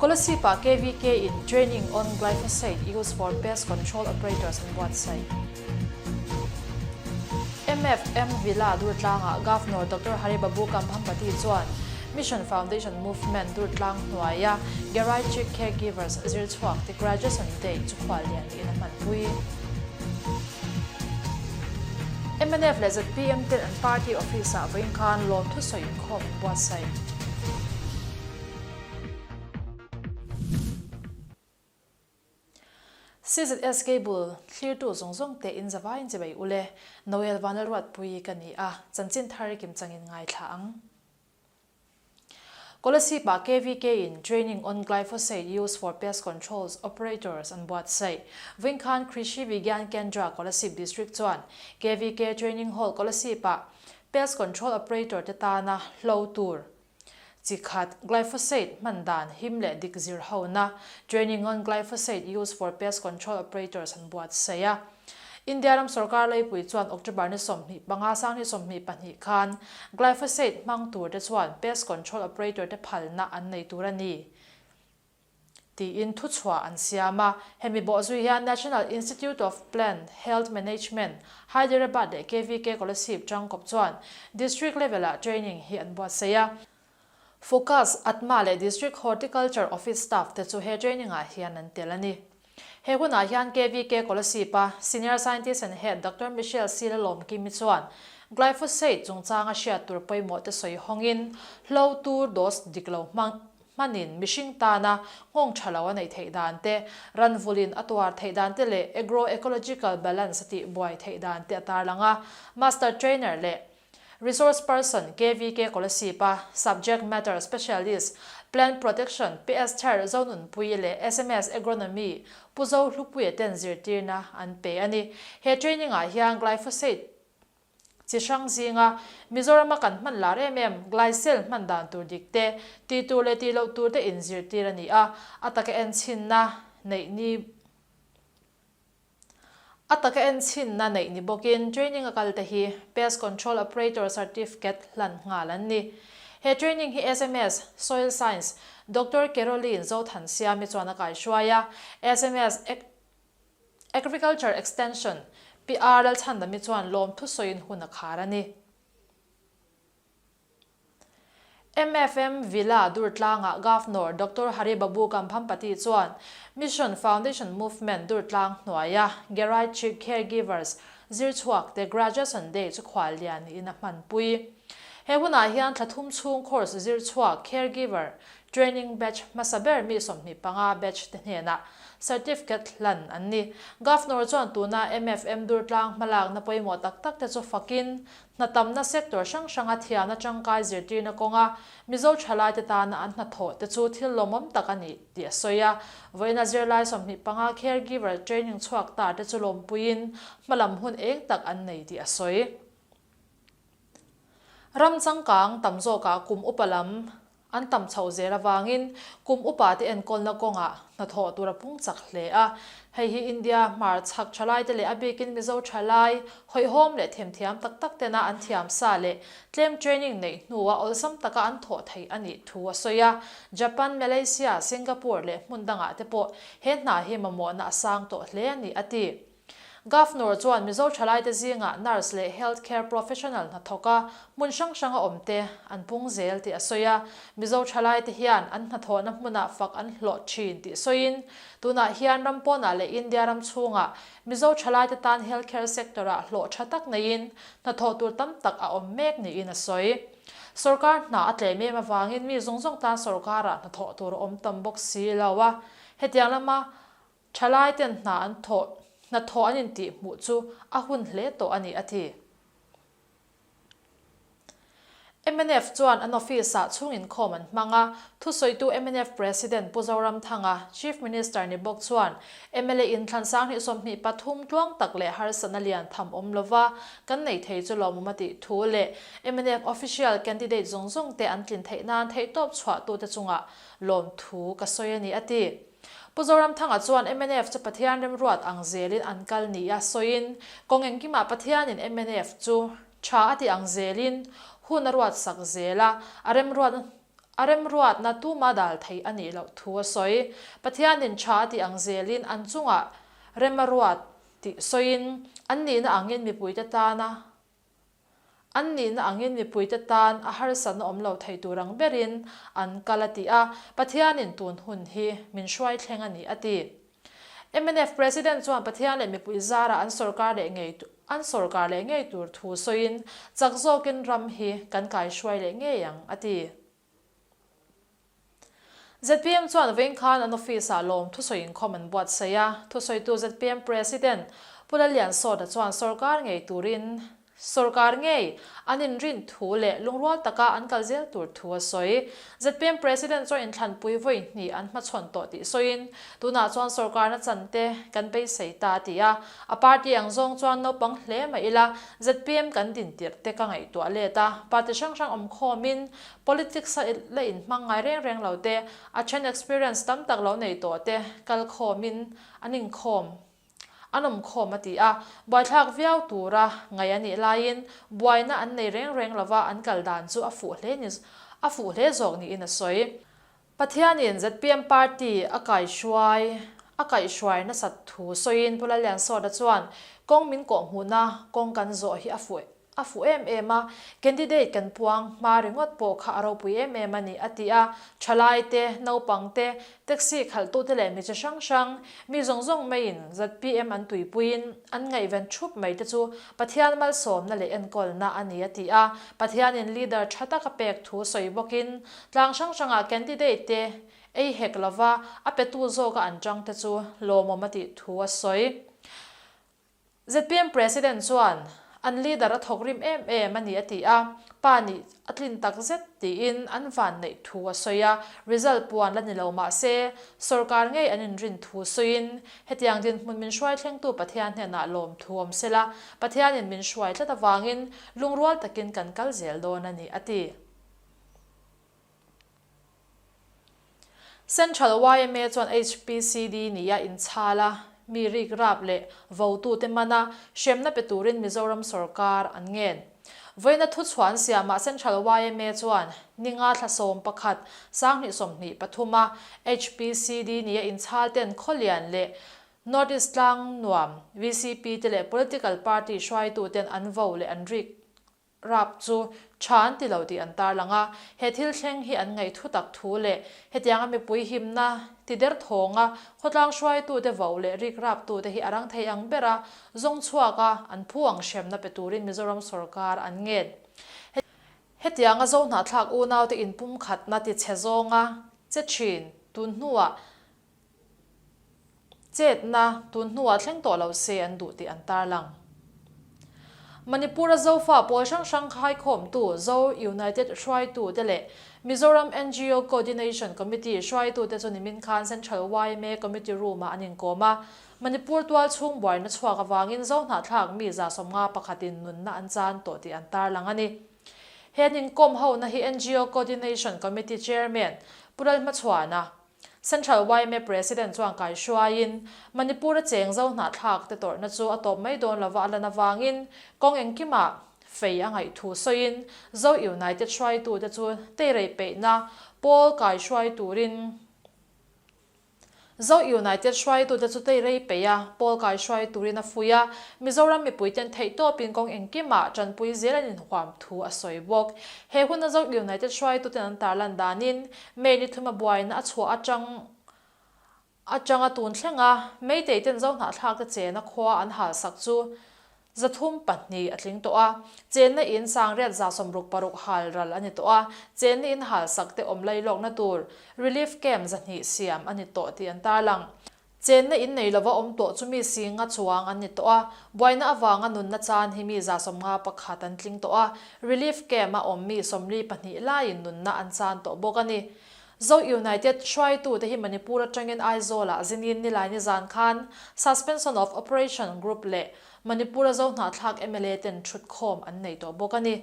Kolasib-ah KVK in Training on Glyphosate Use for Pest Control Operators an buatsaih. MFM Villa Durtlangah Governor Doctor Hari Babu Kambhampati chuan Mission Foundation Movement Durtlang hnuaia Geriatric Caregivers zirchhuak te Graduation Day chu khuallian niin a hmanpui. Mnf leh zpm ten an party office-ah vawiin khan lawmthu sawi inkhawm an buatsaih. CZS Cable thlirtu zawng zawng te in zavaiin che bei ule, Noel Vanlalruatpui ka ni a, chanchin thar kim changin ngaithla ang. Kolasib-ah KVK in Training on Glyphosate Use for Pest Controls Operators an buatsaih. Vawiin khan Krishi Vigyan Kendra Kolasib District chuan KVK Training Hall Kolasib-ah Pest Control Operator te tana hlo tur chi khat Glyphosate hman dan him leh dik zir hona Training on Glyphosate Use for Pest Control Operators an buatsaih a. India ram sorkar leipui chuan October ni 25 sang 22 khan glyphosate hmang tur te chuan pest control operator te phalna an nei tur a ni tiin thuchhuah an siam a. Hemi bawhzui hian National Institute of Plant Health Management, Hyderabad leh KVK Kolasib tangkawp chuan district level-ah training hi an buatsaih a. Focus, ATMA leh District Horticulture Office staff te chu he training-ah hian an tel a ni. He hunah hian KVK Kolasib-a Senior Scientist and Head Doctor Michelle Silalawmkimi chuan Glyphosate chungchanga hriat tur pawimawh te sawi hawngin hlo tur dose dik lo hmang hmanin mihring tana nghawng tha lo a neih theih dan te, ran vulin a tuar theih dan te leh agro-ecological balance a tih buai theih dan te a tarlang a. Master Trainer leh Resource Person, KVK Kolasib-a Subject Matter Specialist, Plant Protection, PS Thar Zonunpui leh sms Agronomy, Pu Zo Hlupuia ten zirtirna an pe a ni. He training-ah hian Glyphosate chi hrang zinga Mizorama kan hman lar em em Glycel hman dan tur dik te, tih tur leh tih loh tur te inzirtir a ni a, a taka enchhinna neih ni. A taka enchhinna neih ni bawkin training a kalte hi Pest Control Operator Certificate hlan nghal an ni. He training hi sms, Soil Science, Doctor Caroline Zothansiami chuan a kaihruai a, sms, Agriculture Extension, PR Lalchhandami chuan lawmthu sawiin hun a khar a ni. MFM Villa Durtlangah Governor Doctor Hari Babu Kambhampati chuan Mission Foundation Movement Durtlang hnuaia Geriatric Caregivers zirchhuak te Graduation Day chu khuallian niin a hmanpui. He hunah hian thla thum chhung course zirchhuak Caregiver Training Batch hmasa ber mi 25 batch te hnenah Certificate hlan an ni. Governor chuan tuna MFM Durtlang hmalakna pawimawh tak tak te chu fakin Hna tamna sector hrang hranga thiamna tangkai zirtirna kawnga Mizo thalaite tana an hnathawh te chu thil lawmawm tak a ni tih a sawi a. Vawiina zirlai 25 caregiver training chhuak ta te chu lawmpuiin hmalam hun eng tak an nei tih a sawi. Ram changkang tam zawkah kum upa lam An tam chhoh zel avangin kum upa te enkawlna kawngah hnathawh tur a pung chak hle a. Hei hi India hmar chhak thalaite leh a bikin Mizo thalai, hawihhawm leh themthiam tak tak tena an thiam sa leh tlem training neih hnua awlsam taka an thawh theih a nih thu a sawi a. Japan, Malaysia, Singapore leh hmun dangah te pawh he hna hi mamawhna a sang tawh hle a ni a ti. Governor chuan Mizo thalaite zingah nurse leh health care professional hnathawk a hmun hrang hranga awmte an pung zel tih a sawi a. Mizo thalaite hian an hnathawhna hmunah fak an hlawh thin tih sawiin, tunah hian ram pawnah leh India ram chhungah Mizo thalaite tan health care sector-ah hlawh tha tak neiin hnathawh tur tam tak a awm mek niin a sawi. Sorkar hna a tlem em avangin mi zawng zawng tan sorkarah hnathawh tur a awm tam bawk si lo a, hetiang lama Thalai ten hna an thawh, hnathawh an intih hmuh chu a hun hle tawh a ni, a ti. Mnf chuan an office-ah chhung inkhawm an hmang a, thusawitu mnf President Pu Zoramthanga, Chief Minister ni bawk chuan mla inthlan 2023 tluang tak leh harsatna lian tham awm lova kan nei thei chu lawmawm a tih thu leh mnf official candidate zawng zawng te an tlin theih nan theihtawp chhuahtute chungah lawmthu ka sawi a ni, a ti. Pu Zoramthanga chuan mnf chu Pathian remruat ang zelin an kal nia sawiin, kawng engkimah Pathianin mnf chu tha a ti ang zelin hun a ruat sak zel a, a remruat A remruatna tuma dal theih a nih loh thu a sawi. Pathianin tha a tih ang zelin an chungah rem a ruat tih sawiin, an nihna angin mipuite tana an nihna angin mipuite tan a harsatna awm lo thei tur ang berin an kal a ti a, Pathianin tun hun hi min hruai thleng a ni a ti. Mnf President chuan Pathian leh mipui zarah an sorkar leh ngei an sorkar leh ngei tur thu sawiin chak zawkin ram hi kan kaihruai leh ngei ang, a ti. Zpm chuan vawiin khan an office-ah lawm thusawi inkhawm an buatsaih a, thusawitu zpm President Pu Lalliansawta chuan sorkar ngei turin Sorkar ngei an inrin thu leh lungrual taka an kal zel tur thu a sawi. Zpm President chuan inthlanpui vawi hnih an hmachhawn tawh tih sawiin, tunah chuan sorkarna chan te kan beisei ta a ti a. A party ang zawng chuan naupang hle mah ila zpm kan din tirh te ka ngaihtuah let a, party hrang hrang awm khawmin politics a la inhmang ngai reng reng lo te, a then experience tam tak lo nei tawh te kal khawmin an inkhawm. An awm khawm a ti a, buaithlak viau tura ngaih a nih laiin buaina an nei reng reng lova an kal dan chu a fuh hle ni a fuh hle zawk niin a sawi. Pathianin zpm party a kaihruai a kaihhruai nasat thu sawiin Pu Lalliansawta chuan kawng min kawhhmuhna kawng kan zawh hi a fuh A fuh em em a, candidate kan puang hma ringawt pawh kha a ropui em em a ni, a ti a. Thalai te, naupang te, taxi khalhtute leh mi chi hrang hrang, mi zawng zawng maiin zpm an tuipuiin an ngaihven thup mai te chu Pathian malsawmna leh enkawlna a ni, a ti a. Pathianin leader tha taka pek thu sawi bawkin tlang hrang hrangah candidate te ei hek lova a petu zawka an tang te chu lawmawm a tih thu a sawi. Zpm President chuan an leader a thawk rim em em a ni a ti a, pa nih a tlin tak zet tiin an van neih thu a sawi a, result puan la ni lo mah se sorkar ngei an inrin thu sawiin hetiang dinhmun min hruai thlengtu Pathian hnenah lawm thu awm sela, Pathianin min hruai tlat avangin lungrual takin kan kal zel dawn a ni a ti. Central yma chuan HPCD nia inchhal a, mi rik rap leh votute mana hremna pe turin Mizoram sorkar an ngen. Vawiina thuchhuah an siamah Central yma chuan ninga thla 11, 2023 a HPCD nia inchhal ten Khawlian leh North East tlang nuam vcp te leh political party hruaituten an vo leh an rik Rap chu tha an ti lo tih an tarlang a, he thil thleng hi an ngaih thu tak thu leh hetianga mipui himna ti der thawnga khawtlang hruaitute vo leh rik raptute hi a rang thei ang bera zawng chhuak a, an phu ang hremna pe turin Mizoram sorkar an ngen. Hetianga Zohnahthlak unaute inpumkhatna ti chhe zawnga che thin tun hnuah Chetna tun hnuah thleng tawh lo se an duh tih an tarlang. Manipur-a Zofa pawl hrang hrang khaikhawmtu Zo United hruaitute leh Mizoram ngo Coordination Committee hruaitute chu nimin khan Central yma Committee Room-ah an inkawm a. Manipur tual chhung buaina chhuak avangin Zohnahthlak mi 151 in nunna an chan tawh tih an tarlang a ni. He an inkawm hona hi ngo Coordination Committee Chairman Pu Lalhmachhuana, Central yma President chuan kaihruaiin, Manipur-a cheng zo hnahthlak te tawrhna chu a tawp mai dawn lova a lan avangin kawng engkimah fei a ngaih thu sawiin Zo United hruaitute chu teirei peihna pawl kaihruai turin Zo United hruaitute chu teirei peih a pawl kaihruai turin a fuih a, Mizoram mipuiten theihtawpin kawng engkimah tanpui zel an inhuam thu a sawi bawk. He huna Zo United hruaituten an tarlan danin May ni thuma buaina a chhuah atang atanga tun thlenga Meitei ten Zohnahthlak te chena khua an halsak chu 302 a tling tawh a, chenna in 866 hal ral a ni tawh a, chenna in halsak te awm lailawkna tur relief camp 200 siam a ni tawh tih an tarlang. Chenna in nei lova awm tawh chu mi singa chuang an ni tawh a, buaina avanga nunna chan hi mi 51 an tling tawh a, relief camp a awm mi 42 laiin nunna an chan tawh bawk a ni. Zo United hruaitute hi Manipur atangin Aizawl-ah zinin nilai nizan khan Suspension of Operation Group leh Manipur-a Zohnahthlak mla ten thutkhawm an nei tawh bawk a ni.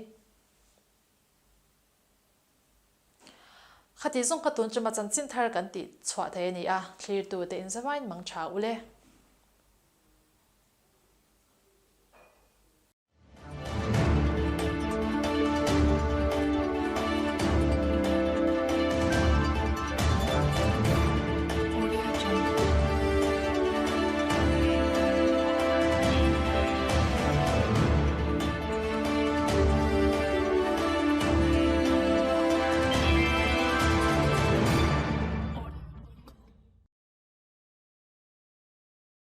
Khati zawng kha tun chuma chanchin thar kan tih chhuah thei a ni a, thlirtute inzavain mang tha u le.